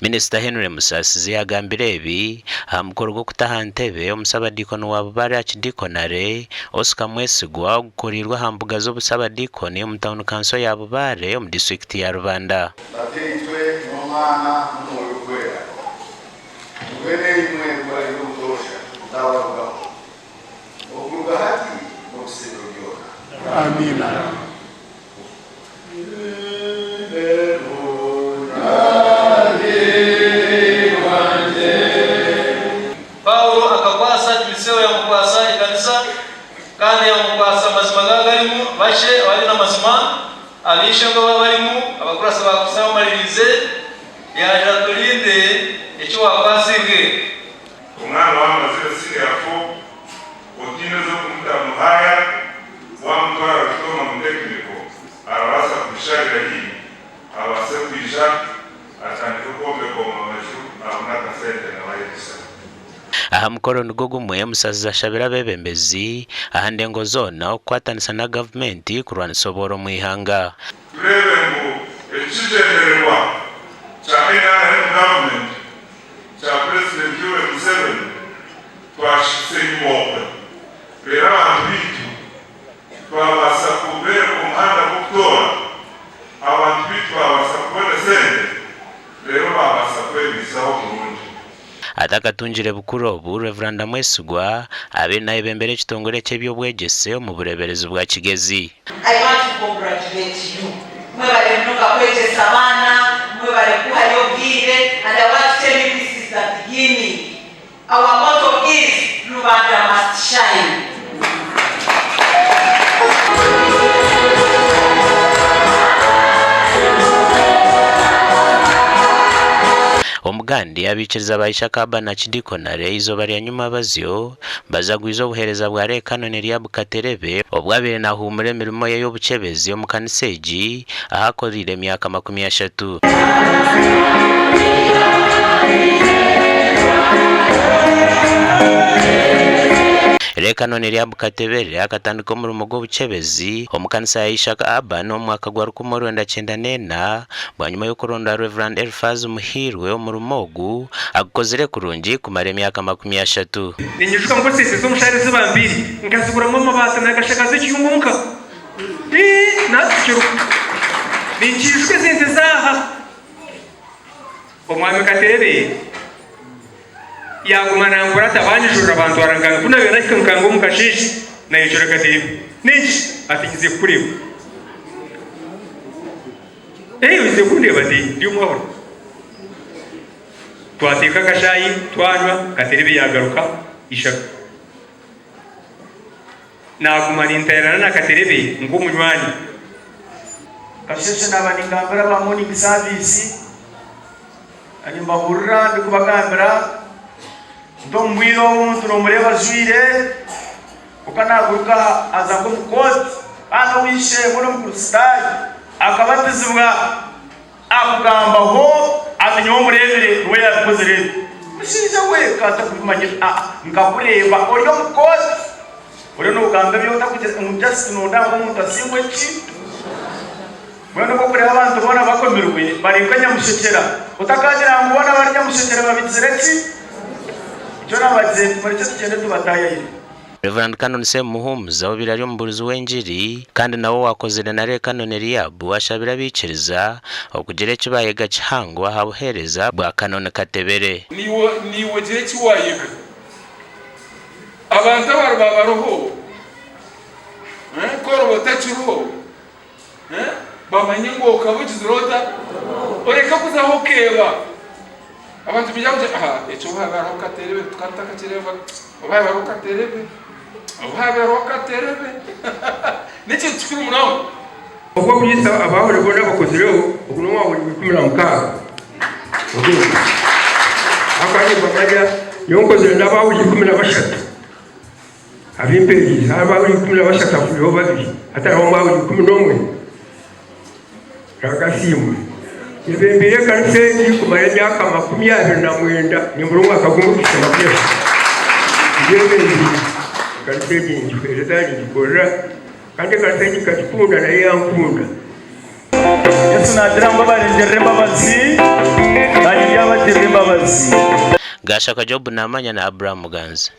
Minisita Henry Musasizi agambire ebi aha mukoro gw'okuta aha ntebe omusabadiikoni wa Bubare Archidikonare, Oscar Mwesigwa ogukoreirwe aha mbuga z'obusabadiikoni omu tauni kanso ya Bubare omu disiturikiti ya Rubanda. Tataitwe n'Omwana n'Omwoyo Orikwera, mube naimwe muraire obutoosha, mutabarugaho, okuruga hati n'okuhitsya ebiro byona. Amiina. Paulo akakwasa Timoseo yamukwasa ekanisa kandi yamukwasa amazima ga agarimu bakye abari n'amazima ab'eishe-emwe baba barimu abakurasi ba Kristo abamaririize yaagira ati orinde eki waakwasibwe. Omwana waaba amazire siniya fo otiine oze kumuta mu haya, waamutwara Rutoma mu tekiniko arabaasa kubisharira haihi abaase kwija atandike kwombeka omu amaju abone akasente nawe ayebiseho. Aha mukoro nigwo gumwe, Musasizi ashabire abeebembezi aha ndengo zoona okukwatanisa na gavumenti kurwanisa obworo omu ihanga. Tureebe ngu ekigyendererwa kya nrm gavumenti kya Purezidenti Yoweri Museveni twakihitsya enyima okwe reero abantu baitu twabaasa kubeereka omuhanda gw'okutoora, abantu baitu baabaasa kubona esente reero baabaasa kwebaisaho kurungi. Atakatungire bukuru obu, Rev. Mwesigwa abaire nayebembera ekitongore ky'eby'obwegyese omu bureeberezi bwa Kigezi. I want to congratulate you mwebare munonga kwegyesa abaana, mwebare kuhayo obwire and I want to tell you this is the beginning, our motto is Rubanda must shine. Omugandi abaikiriza ba Ishaka Abba na Kidikonare eizooba rya nyumabazyo bazagwize obuheereza bwa Rev Canon Eliab Katerebe obu abaire nahuumura emirimo ye y'obukyebezi omu kanisa egi ahu akoreire emyaka 30. Rev Canon Eliab Katebere akatandika omurimo gw'obukyebezi omu kanisa ya Ishaka Urban omu mwaka gwa 1994 Bwanyima y'okuronda Rev. Eliphaz Muhiirwe omurimo ogu agukozire kurungi kumara emyaka 30. Ninyijuka ngu esente z'omushaara ezi bampiire nkaziguramu amabaati nagashakaza ekiyungu omuka. Ii, nahati tikiriho. Ninkiijuka esente zaaha. Omwami Kateebe yaaguma nankurata banyijurira bantwara Nkanga. Ku naabaire nahika Nkanga omu kasheeshe nayecura Kateebe. N'enki? Ati nyizire kukureeba. Eeh oizire kundeeba ati ndi omwahura. Twateeka akashaayi twanywa Katerebe yaagaruka Ishaka. Naaguma nintayarana na Katerebe nk'omunywani. Kasheeshe naaba ningambira aba morning service nimbabuurira ndikubagambira nti omu bwire obu omuntu nomureeba ajwaire Kwonka naaguruka aha aza nk'omu kooti, kandi ow'eishe-emwe n'Omukristaayo akabatizibwa akugambaho ati, Nyowe omureebire niwe yaabikozire ebi. Mushaija we ka atakubimanyire. Aa, nkakureeba ori omu kooti oriyo noogamba ebi otakugira ngu just nooda ngu omuntu asingwe ki? Mbwenu obu orikureeba abantu boona bakomirwe bari nka nyamushekyera, otakaagira ngu boona abari nyamushekyera babigizire ki? Nikyo naabagizire nti murekye tugyende tubataayayire. Rev. Canon Sam Muhumuza obaire ari omubuurizi w'engiri kandi nawe owaakozire na Rev. Canon Eliab ashabire abaikiriza okugira eki baayega kihango aha buheereza bwa Canon Katebere. Naiwe naiwe gira eki waayega. Abantu abariba bariho, ku oriba otakiriho, Bamanye ngu okaba ogizire ota? Oreke kuzaho okeeba. Abantu baija kugira aha ekyo obu haabaire hariho Katerebe tukaba tutakakireebaga, obu haabaire hariho Katerebe, obu haabaire hariho Katerebe. N'ekintu kikuru munonga. Ogu okuriisa abaahuri boona abakozireho, ogu n'owaahuri wa 16. Ogu ahakuba nimbamanya, nyowe nkozire n'abaahuri 13. Ab'empeereza ab'abari 13 hafwireho babiri, hatariho omwe ahari 11. Ruhanga asiimwe. Nyebembeire ekanisa egi kumara emyaka 29, nimbura omwaka gumwe kuhitsya 30. Ngyebembeire ekanisa egi ningiheereza, ningikorera, kandi ekanisa egi nkagikunda nayo yankunda. Yesu naagira ngu abarengyerera embabazi, naanye ndyaba. Tugirire embabazi. Gashaka Job Namanya na Abraham Muganzi.